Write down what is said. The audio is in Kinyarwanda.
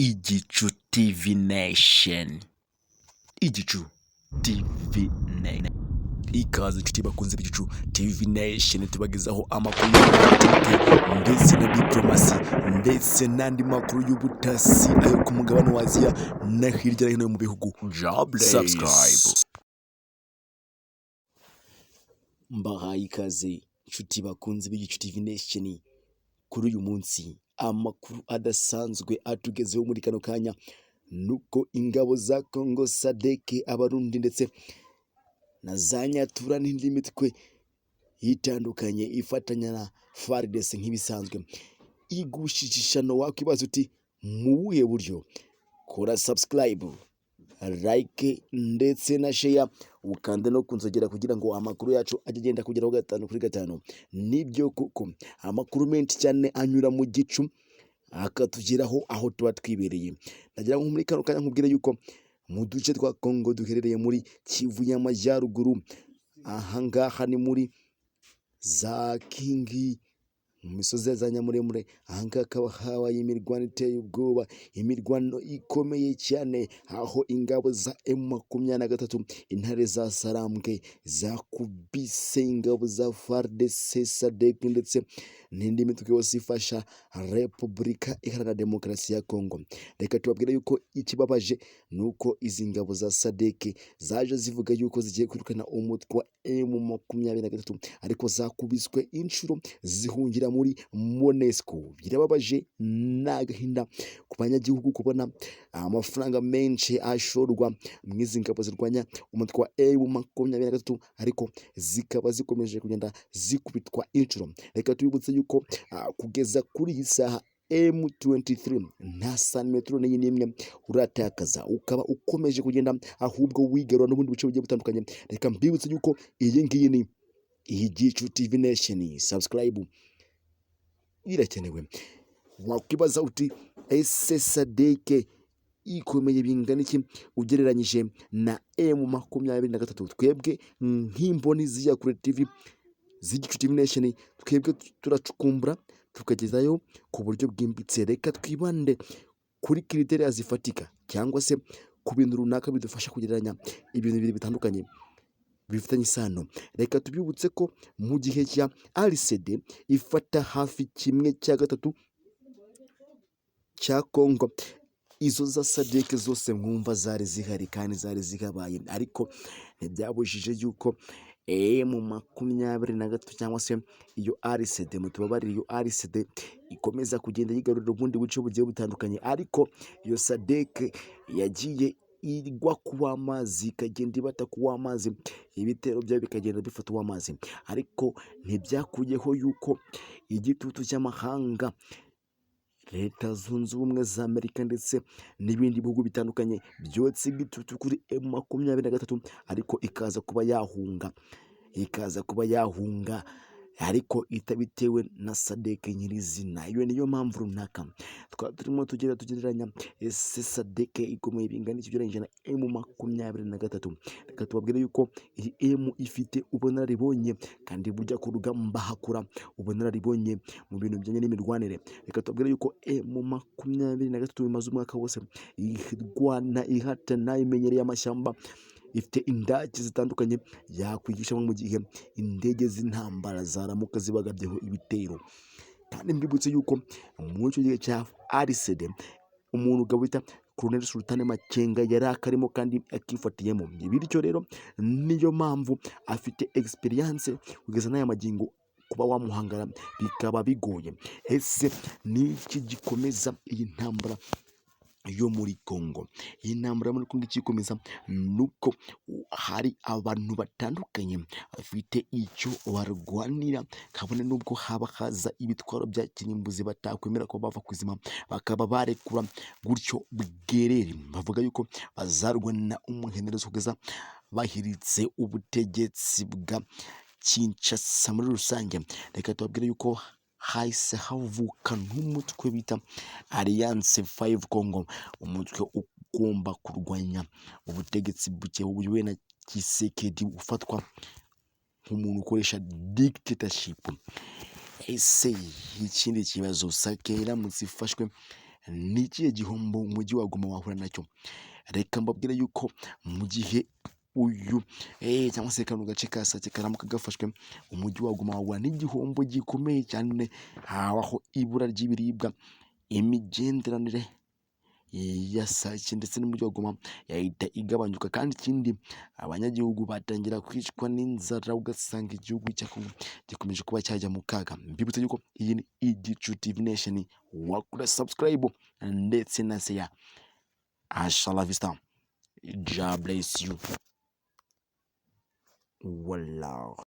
Igicu TV Nation. Igicu TV Nation. Ikaze inshuti bakunze b'Igicu TV Nation, tubagezaho amakuru ya politike ndetse na diplomasi ndetse n'andi makuru y'ubutasi ayo ku mugabane wa Aziya no hirya no hino mu bihugu. Subscribe. Mbahaye ikaze inshuti bakunze b'Igicu TV Nation. Kuri uyu munsi amakuru adasanzwe atugezeho muri kano kanya nuko ingabo za Congo, SADC, Abarundi ndetse na za Nyatura n'indi mitwe itandukanye ifatanya na FARDC nk'ibisanzwe igushije ishano. Wakwibaza uti: "Mu buhe buryo?" Kora subscribe, like ndetse na share, ukande no kunzogera kugira ngo amakuru yacu ajye agenda kugeraho gatanu kuri gatanu. Nibyo kuko amakuru menshi cyane anyura mu gicu akatugeraho aho tuba twibereye. Ndagira ngo muri kano kanya nkubwire yuko mu duce twa Congo duherereye muri Kivu y'Amajyaruguru, ahangaha ni muri za Kingi, mu misozi ya za Nyamuremure, ahangaha hakaba habaye imirwano iteye ubwoba, imirwano ikomeye cyane, aho ingabo za M23, intare za Sarambwe, zakubise ingabo za FARDC, SADC ndetse n'indi mitwe yose ifasha Repubulika Iharanira Demokarasi ya Congo. Reka tubabwire yuko ikibabaje ni uko izi ngabo za SADC zaje zivuga yuko zigiye kwirukana umutwe wa M23, ariko zakubiswe inshuro zihungira muri MONUSCO. Birababaje, ni agahinda ku banyagihugu kubona amafaranga menshi ashorwa mu izi ngabo zirwanya umutwe wa M23, ariko zikaba zikomeje kugenda zikubitwa inshuro. Reka tubibutse yuko kugeza kuri iyi saha M23 nta santimetero n'iyi n'imwe uratakaza, ukaba ukomeje kugenda ahubwo wigarura n'ubundi buce bugiye butandukanye. Reka mbibutse yuko iyi ngiyi ni Igicu TV Nation. Subscribe irakenewe. Wakwibaza uti: "Ese SADC ikomeye bingana iki ugereranyije na M23?" Twebwe nk'imboni zijya kure TV z'Igicu TV Nation, twebwe turacukumbura tukagezayo ku buryo bwimbitse. Reka twibande kuri criteria zifatika cyangwa se ku bintu runaka bidufasha kugereranya ibintu bibiri bitandukanye bifitanye isano. Reka tubibutse ko mu gihe cya RCD ifata hafi kimwe cya gatatu cya Congo, izo za SADC zose mwumva zari zihari kandi zari zihabaye, ariko ntibyabujije yuko M23 cyangwa se iyo RCD, mutubabarire, iyo RCD ikomeza kugenda yigarurira ubundi buce bugiye butandukanye. Ariko iyo SADC yagiye igwa ku w'amazi, ikagenda ibata ku w'amazi, ibitero byayo bikagenda bifata uw'amazi, ariko ntibyakuyeho yuko igitutu cy'amahanga, Leta Zunze Ubumwe za Amerika ndetse n'ibindi bihugu bitandukanye, byotsa igitutu kuri M23, ariko ikaza kuba yahunga, ikaza kuba yahunga, ariko itabitewe na SADC nyirizina. Iyo niyo mpamvu runaka twaba turimo tugenda tugereranya: ese SADC ikomeye bingana iki ugereranyije na M23? Reka tubabwire yuko iyi M ifite ubunararibonye, kandi burya ku rugamba hakura ubunararibonye mu bintu bijyanye n'imirwanire. Reka tubabwire yuko M23 imaze umwaka wose irwana, ihatana, imenyereye amashyamba, ifite indake zitandukanye yakwigisha mu gihe indege z'intambara zaramuka zibagabyeho ibitero. Kandi mbibutse yuko muri icyo gihe cya RCD umuntu ugabo bita Colonel Sultan Makenga yari akarimo kandi akifatiyemo. Bityo rero niyo mpamvu afite experience kugeza n'aya magingo, kuba wamuhangara bikaba bigoye. Ese ni iki gikomeza iyi ntambara yo muri Congo? Iyi ntambara yo muri Congo ikikomeza ni uko hari abantu batandukanye bafite icyo barwanira, kabone n'ubwo haba haza ibitwaro bya kirimbuzi, batakwemera ko bava ku izima bakaba barekura gutyo bwerere. Bavuga yuko bazarwana umuhenerezo kugeza bahiritse ubutegetsi bwa Kinshasa muri rusange. Reka tubabwire yuko hahise havuka n'umutwe bita Alliance Fleuve Congo, umutwe ugomba kurwanya ubutegetsi buke buyobowe na Tshisekedi, ufatwa nk'umuntu ukoresha dictatorship. Ese ikindi kibazo, Sake iramutse ifashwe Ni ikihe gihombo umujyi wa Goma wahura nacyo? Reka mbabwire yuko mu gihe uyu cyangwa se kano gace ka Sake karamuka gafashwe, umujyi wa Goma wahura n'igihombo gikomeye cyane, habaho ibura ry'ibiribwa, imigenderanire ya Sake ndetse n'umujyi wa Goma yahita igabanyuka, kandi ikindi abanyagihugu batangira kwicwa n'inzara, ugasanga igihugu cya Congo gikomeje kuba cyajya mu kaga. Mbibutse yuko iyi ni Igicu TV Nation, wakora subscribe ndetse na share. Hasta la vista, God bless you. Wallah.